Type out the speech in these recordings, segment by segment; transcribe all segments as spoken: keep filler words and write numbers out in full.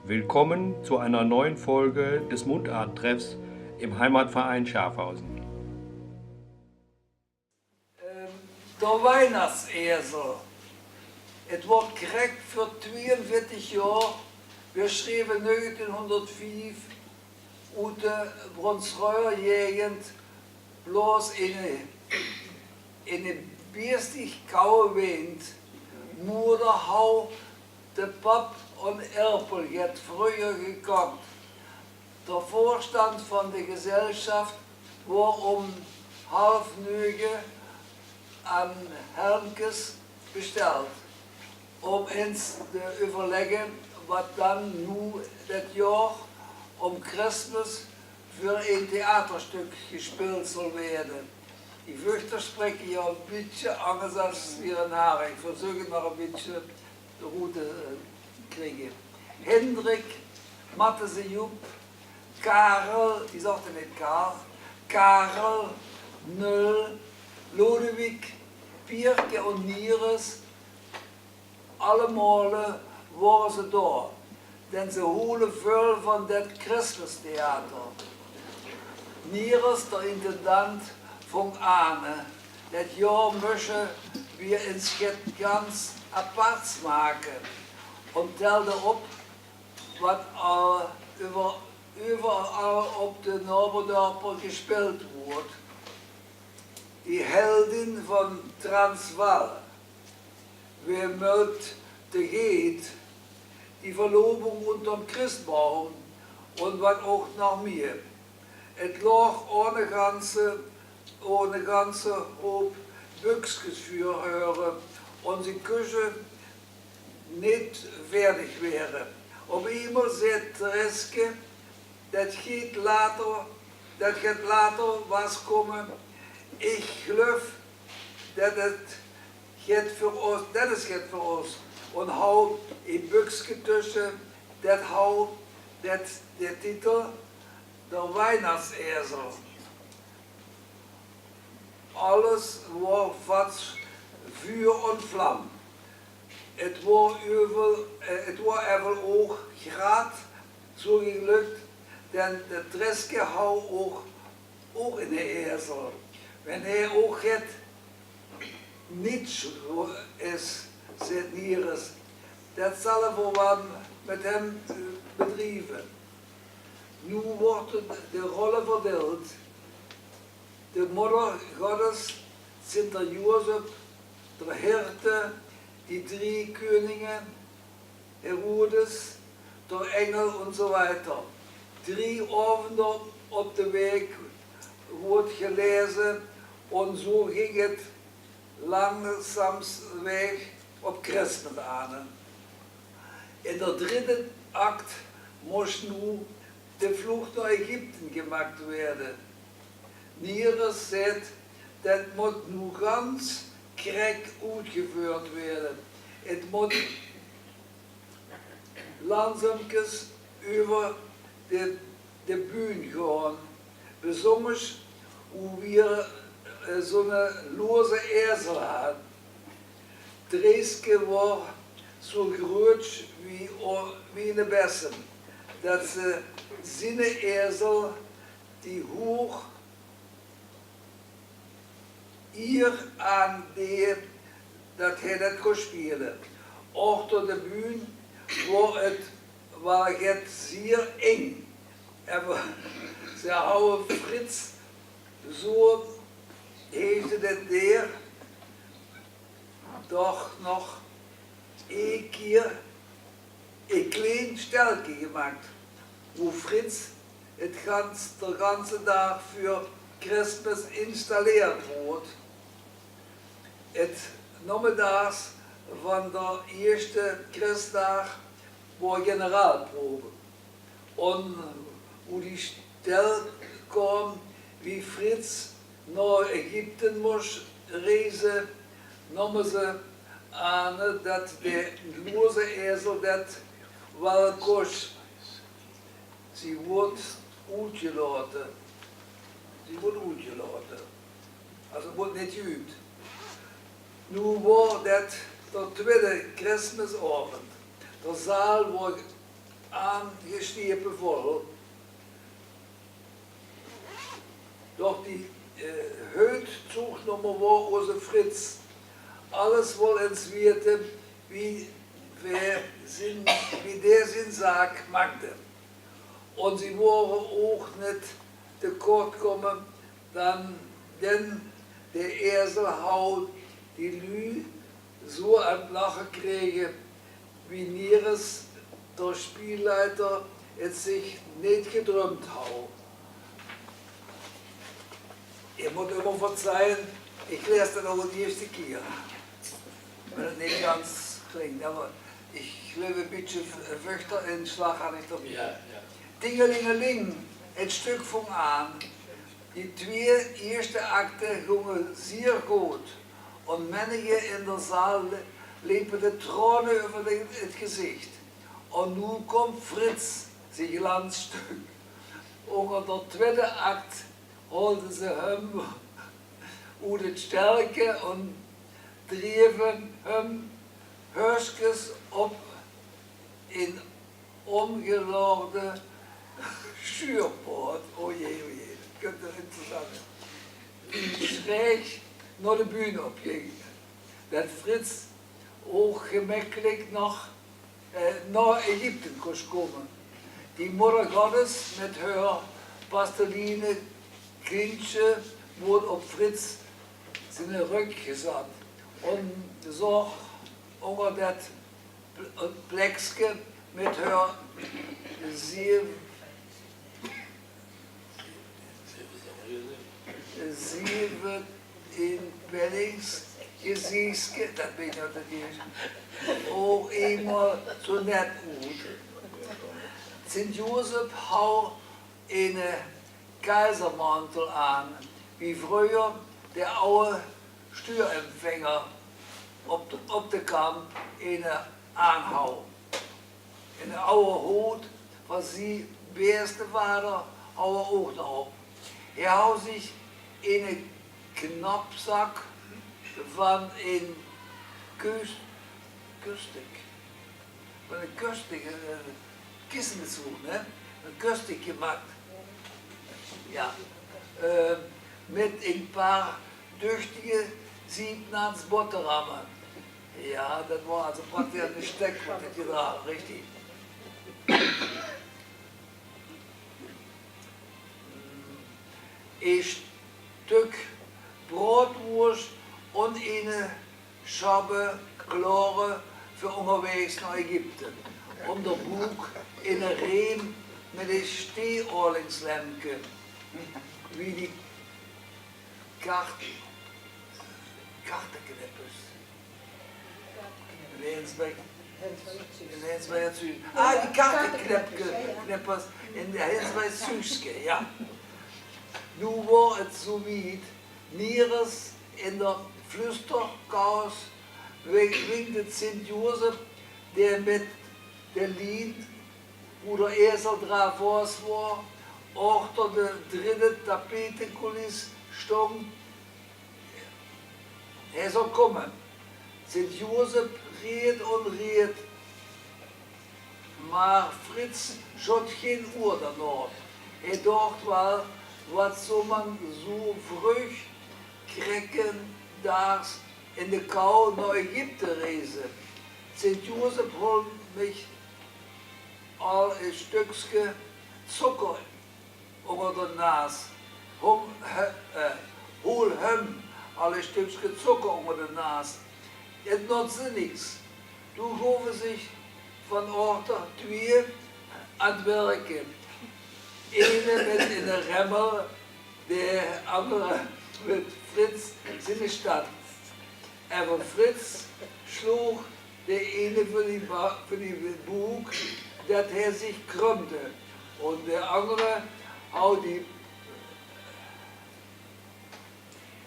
Willkommen zu einer neuen Folge des Mundarttreffs im Heimatverein Schafhausen. Ähm, Der Weihnachtsesel. Et woort krek vör twieënveertig Johr, veer sjreve negentienhóngerdvief, oet de Bronsreuer Jägend, bloos in e, in e biestig kaue Wind. Moder hou de Pap un Erpel jet vreuger gekocht. De Vörstand van de Gesellschaft woor um half nüge aan Helmkes besteld, um ins te euverlegge wat dan noe det Johr um Christmas vör e theaterstök gespeeld zal weerde. Ich vörchte, ich spreek hie e bietje angers es hie in Hare. Ich verzöök 't nog e bietje de Route, eh, kriege. Hendrik, Mathese Joep, Karel, die zag 't neet, Karel, Karel, Nul, Lodewijk, Pierke un Nires, allemaole wore ze dao, denn ze hoole vöal van det Christmastheater. Nires, der intendant, vong aan, det Johr mösche veer ins get gans aparts make, un telde op wat al euver, euveral op de Noberdörper gespeeld woort. Die Heldin van Transvaal, Wer möt de Geet, die Verlobung unterm Christbaum un wat och noch mieë. Et loog en ganze, en ganze Hoop Bükskes vör häöre un se künne neet fertig weere. Op eemol säd Treske, det geit later, det geit later waal kómme. Ich gluif, det is get vör ós, det is get vör ós. Un hou e bükske tösje, det hou det, de Titel, Der Weihnachtsesel. Alles woor fats vuur un vlam. Et woor euvel, eh, et woor euvel och graad zo geglök, denn de Treske hou och, och eine Esel. Wenn hae och get nits is, säd Nires, det zalle v'r waal mit häöm, eh, bedrieve. Noe woorte de rolle verdeild. De Modder Goddes, Sinter Josep, der Hirte, die drie Keuninge, Herodes, der Engel un zo wiejer. Drie Aovende op de Waek woort gelaeze un zo ging et langsamsweg op Christmas aan. In der dredde Akt mós noe de Vlucht nao Ägypte gemaak weerde. Nires säd, det mót noe gans krek oetgevöörd weerde. Et mót langsamkes euver de, de bühn gaon. Besónjers wo veer, eh, zo'ne loze Esel hant. Treske woor zo groeats wie, wie eine bessem, det ze ziene Esel die hoog ier aandeej, det hae det kós speule. Achter de bühn woor et waal get zier ing. Ever ze houwe Frits, zo heesde det deer, doch nog ee kier e kleen stelke gemaak, wo Frits et gans, der ganse daag veur Christmas installeerd woort. Et nommedaags van der ieësjte Christdaag woor generaalprobe. Un wo die stel kaom, wie Frits nao Ägypte mós reize, nomme ze aan det de loze Esel det waal kós. Zie woort oetgelaote. Zie woort oetgelaote. Also woort neet geüup. Noe woor det der twiede Christmasaovend. Der zaal woor aangesjlepe Vogel. Doch die, eh, Heut zoog nomme woar oze Frits. Alles wol ens wiete, wie wer sien, wie d'r sien Zaak maakde. Un zie woare ooch nit te kort komme, dan, denn d'r Esel hau die Lü so aan 't Lache kräge, wie nieres d'r Spielleiter et sich nit gedrömp hau. Ehr mot immer verzeie, ich läs dat noch de ieeschte Kier. Wenn et nit ganz klingt, awwer ich gläuv, e bietje Wöchter in Slag han ich d'r bie. Ja, ja. Dingelingeling, et Stöck fung aan. Die twee ieeschte Akte gunge sehr goot. Un mennige in d'r Saal le-, lepe de Trone üvver de, et Gesicht. Un nu kump Frits, zie Glanzstöck. Unger d'r twiede Akt holde se häöm ut et Ställke un drieve häöm hörskes op en omgelaagde Schuurpoat. O jee, o jee, dat könt doch interessant zeen. Schräg nao de Bühn op jing. Dat Frits ooch gemekkelik noch, eh, nao Ägipte kós kómme. Die Modder Goddes mit hör pasteline Klintsje woort op Frits ziene Rögk gezat un zörg unger dat Pl-, Plekske mit hör ziev-, zievenpennings Gezichske, dat bin ich natürlich, ooch eemol zo net ut. Sint Josef hau ene Kaisermantel aan, wie fröher d'r aue Stüerempfänger op de, op de Kamp ene aanhau. Ene aue Hoot van zie beste Vader hau hä ooch noch op. Hä hau zich ene Knappzak van en Kös-, Köstik, van en Köstik, eh, Kissenshoot, ne? En Köstik gemaakt. Ja. Eh, mit en paar düchtige Siebnats Botteramme. Ja, dat woar also praktisch en Bestek, wat hä hä drach, richtig. E Stöck Brootwurst un ene Schabbe Klore för ungerwägs nao Ägipte. Óm d'r Book ene Reem mit e Steeoorlingslemmke, wie die Kart-, Kartekneppers. En Hens bij, en Hens bij 't Zuus-, ah, die Kartekneppke-, kneppers en de Hens bij 't Zuuske, ja. Nu woar 't zo wied, nieres in d'r Flüsterkaos wink, wink 't Sint Josef, d'r mit de Lien, wo d'r Esel dra vors woar, achter de dridde Tapetekuliss stóng, hä zoll kómme. Sint Josef reet un reet, mer Frits schott gee Oor doanao. Hä docht waal, wat zoll mer zo vreug, krekkendaags in de Kau nao Ägipte reise. Sint Josef hol mich al e Stöckske Zocker unger de Nas. Hom, he, eh, hol häöm al e Stöckske Zocker unger de Nas. 't Notzde nix. Doe gove sich van achter twieë aan 't werke. Ene mit ene Remmel, d'r angere mit Frits ziene Stang. Ever Frits sloog d'r ene veur die ba-, veur die Book, dat hä zich krömde, un d'r angere hau die,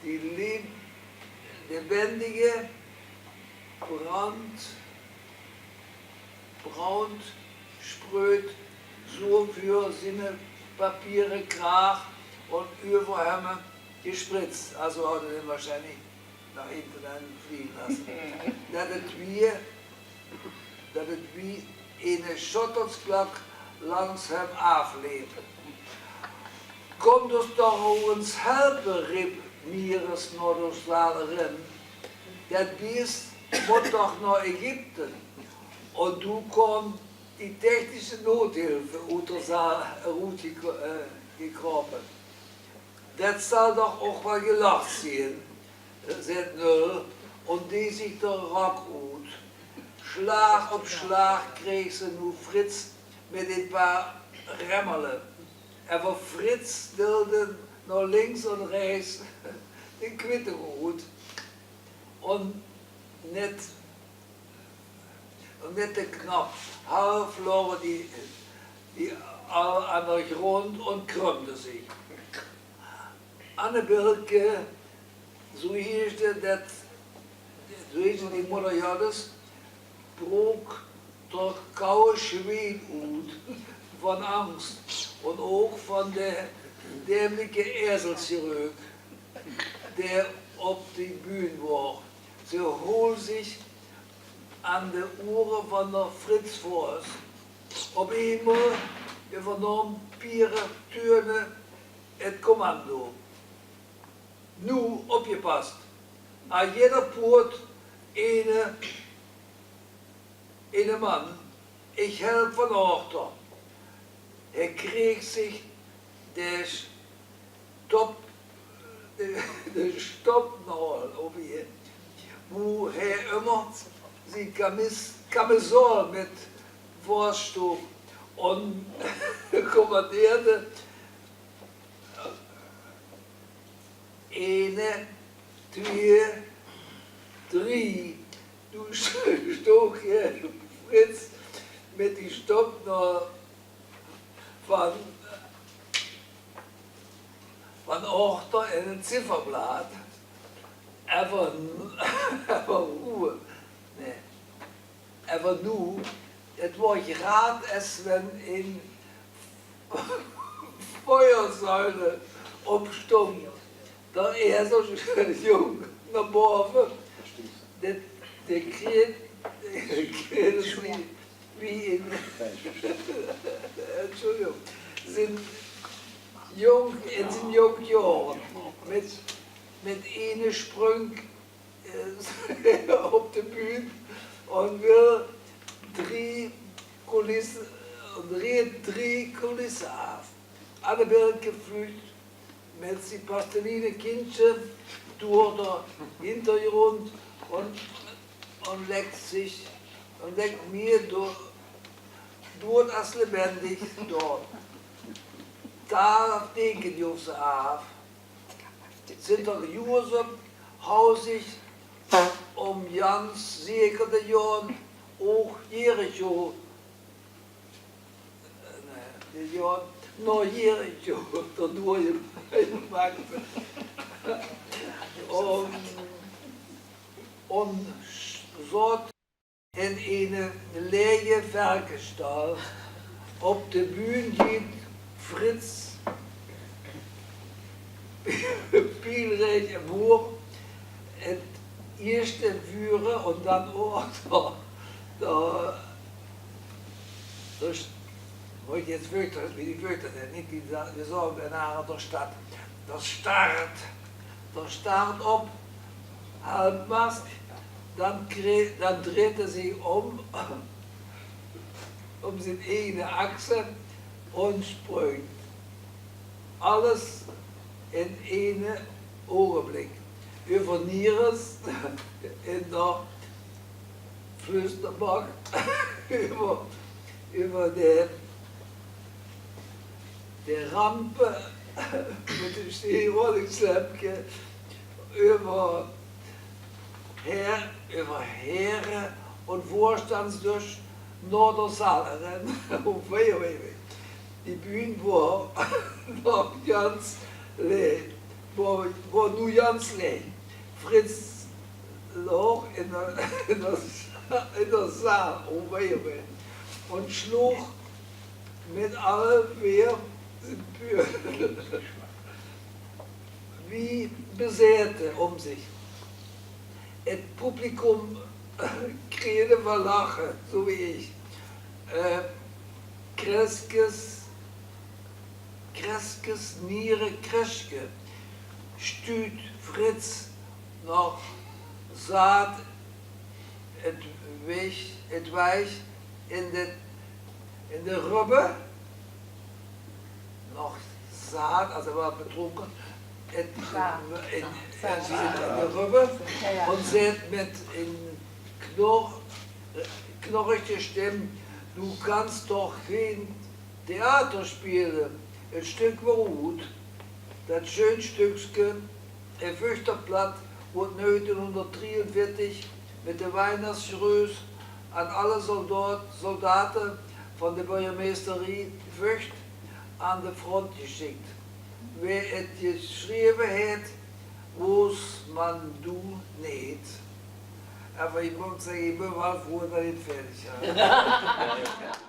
die le-, lebendige Brand-, Braunspröt zo vör ziene papiere Kraag un Üvverhömme gespritzt, also hau hä dän wahrscheinlich nao hinne aan vlieje late, dat 't wie, dat 't wie ene Schottersplak langs häöm aaflepe. "Kóm ós toch ens helpe," reep Mieres nao de zaal rin. "Det bies mót toch nao Egypte." En doe kaom die technische noodhilfe oet de zaal eroet geko-, eh, gekrope. "Det zal toch ouch waal gelach zeen," zaet Nul en deej zich de rok oet. Slaag op slaag kreeg ze noe Frits mit ein paar remmele. Ever Frits deilde nao links en rechts de kwitting oet. En net, en net de knap half laoge die, die al aan de grond en krumde zich. Annebilke, zoe heesde det, zoe heesde die modder Jannes, brook d'r kaue sjween oet van angs en ouch van de dämelike ezelchirurg, dae op die bühn waor. Ze hool zich aan de oere van d'r Frits vaos. Op einmaol euvernaom Piere Teune 't commando. "Noe opgepas. Aan jidder poot eine, eine man. Ich help van achter." Hae kreeg zich de stop-, de, de stopnaol op hie, woe hae ummer zien kamis-, kamisaol mit vaostsjtook, en commandeerde: "Eine, twieë, drie." Doe sjtook Frits mit die stopnaol van, van achter in 't zifferblaad. Ever, ever roe. Nae. Ever noe, 't waor graad es wen ein foierzuile opstóng. D'r eesjte jóng nao bove. Dit, dit kreet, kreet wie, wie in, Entschuldigung. Zien jóng, in zien jóng jaore. Mit, mit eine sprunk eh, op de bühn en wil drie coulisse, en reet drie coulisse aaf. Annebilke vluucht mit zien pasteliene kindje door d'r Hintergrond en, en lèk zich, en lèk mie do-, doead es lebendig door. Dao teikende ze aaf. Sinter Jozef hou zich om Jans zeker de Joan ouch Jericho, eh, de Joan, nao Jericho, dao doe je maakte. Om, om zot in eine laege verkesstal. Op de bühn geit Frits Pielrich en woor 't ieësjte vure en dan ouch d'r, d'r, d'r, wie die vörchte, wie die vörchte, neet die, die zouw bènne d'r start. D'r start, d'r start op. Halfmast, dan kre-, dan dreet 'r zich om, om zien eine akse en springk. Alles in eine ougenblik. Euver Nieres in d'r Flüsterbach, euver, euver de, de rampe mit 't Sjteerollingslepke, euver Heer, euver Here en Veurstandsdösj nao d'r zaal eren. O wee, o wee, o wee. Die bühn woor noe jans laeg. Woor, woor noe jans laeg. Frits loog in d'r, in d'r, in d'r zaal. O wee, o wee. En sjloog mit alle veer zien pöl wie bezaete om zich. 't Publikum kreeg van lache, zoe wie ich. Eh, Kreskes, Kreskes niere Kreske, stuut Frits nog zaat het weeg, het weeg in de, in de rubbe. Nog zaat, also er war betrunken, in, in, in, in de rubbe und sagt mit in Knor-, knorrige Stimme: „Du kannst doch kein Theater spielen. Het Stück war ut.“ Dat schöön Stückske, e Vöchter Platt, woort negentiehnhundertdrieunveertig mit de Weihnachtsgröß an alle Soldaat-, Soldate von de Bürgermeisterie Vöcht an de Front geschickt. Wer et geschriewe hät, wos man du neet. Aber ich muss sagen, ich bin mal froh, dass ich fertig habe.